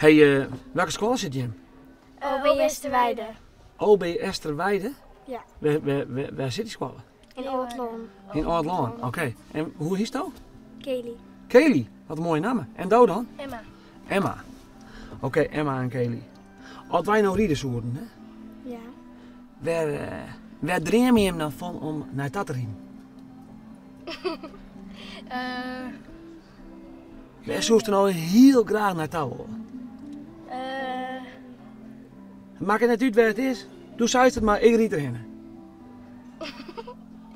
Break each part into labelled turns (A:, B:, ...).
A: Hey, welke skoalle sit jim?
B: OB Easterweide.
A: OB Easterweide?
B: Ja.
A: Wêr sit dy skoalle?
B: Yn Aldlân.
A: Yn Aldlân, oké. En hoe hietsto?
B: Kaylee.
A: Kaylee, wat in moaie namme. En do dan?
B: Emma.
A: Emma. Oké, Emma en Kaylee. As wy no ride soenen, hè?
B: Ja.
A: Wêr dreame jim dan fan om nei ta te riden? Wêr soest no hiel graach nei ta wolle? Makket net út wêr't it is. Do seist it mar, ik ryd derhinne.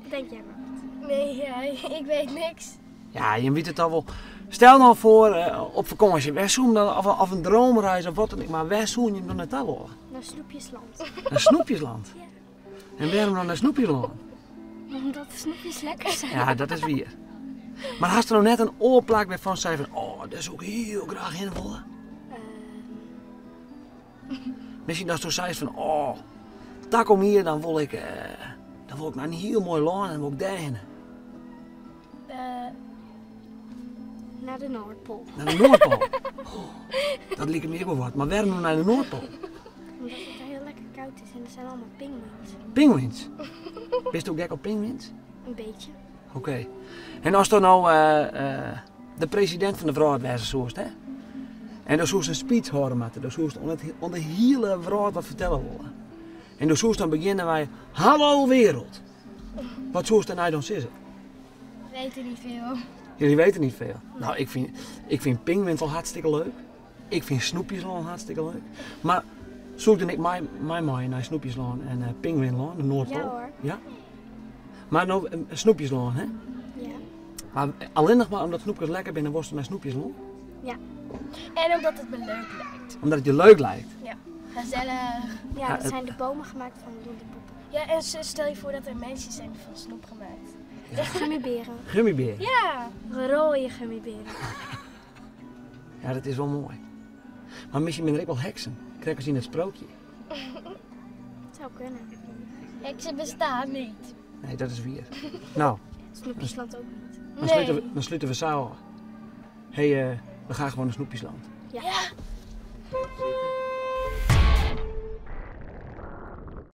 B: Denk jij maar. Nee, ja, ik weet niks.
A: Ja, jim witte it al wol. Stel no foar op fakânsje, wêr soe dan, of in droomreis of wat dan ek, mar wêr soene jim dan nei ta wolle?
B: Nei Snoepjesland.
A: Nei Snoepjesland?
B: Ja.
A: En wêrom dan nei Snoepjeslân?
B: Omdat de snoepjes lekker zijn.
A: Ja, dat is wier. Mar hast der no net in oar plak wêrfan sei fan, oh, dêr soe ik hiel graach hinne wolle? Miskien datsto seist fan, oh, takom jier dan wol ik, dan wol ik nei in hiel moai lân en wol ik dêrhinne.
B: Nei de Noardpoal.
A: Nei de Noardpoal? Oh, dat liket my ek wol wat. Mar wêrom no nei de Noardpoal?
B: Omdat it der hiel lekker koud is en der zijn allemaal pinguïns.
A: Pinguïns? Bisto gek op pinguïns?
B: In beetje.
A: Oké. En asto no de presidint fan de wrâld wêze soest, hè? En do soest in speech hâlde moatte, do soest oan de hiele wrâld wat fertelle wolle. En do soest dan begjinne mei, hallo wereld. Wat soest dêrnei dan sizze?
B: We weten niet veel.
A: Jullie weten niet veel? Nou, ik vind pinguïns al hartstikke leuk. Ik vind Snoepjeslân hartstikke leuk. Mar soe ik dan ek mei meie nei Snoepjeslân en Pinguïnlân, de Noardpoal?
B: Ja hoor.
A: Ja? Mar no Snoepjeslân, hè?
B: Ja.
A: Mar allinnich mar omdat snoepkes lekker binne, wolst nei Snoepjeslân?
B: Ja. En omdat het me leuk lijkt.
A: Omdat it je leuk lijkt?
B: Ja. Gezellig. Ja, er zijn de bomen gemaakt van lollipoppen. Ja, en stel je voor dat er mensen zijn van snoep gemaakt.
A: Ja.
B: Gummiberen.
A: Gummiberen?
B: Ja, rode gummiberen.
A: Ja, dat is wol moai. Mar miskien binne der ek wol heksen, krekt as yn it sprookje.
B: Het zou kunnen. Heksen bestaan niet.
A: Nee, dat is wier. Nou.
B: Snoepjesland ook niet.
A: Dan slute we sa ôf. Hey, we gaan gewoon naar Snoepjesland.
B: Ja.
A: Ja.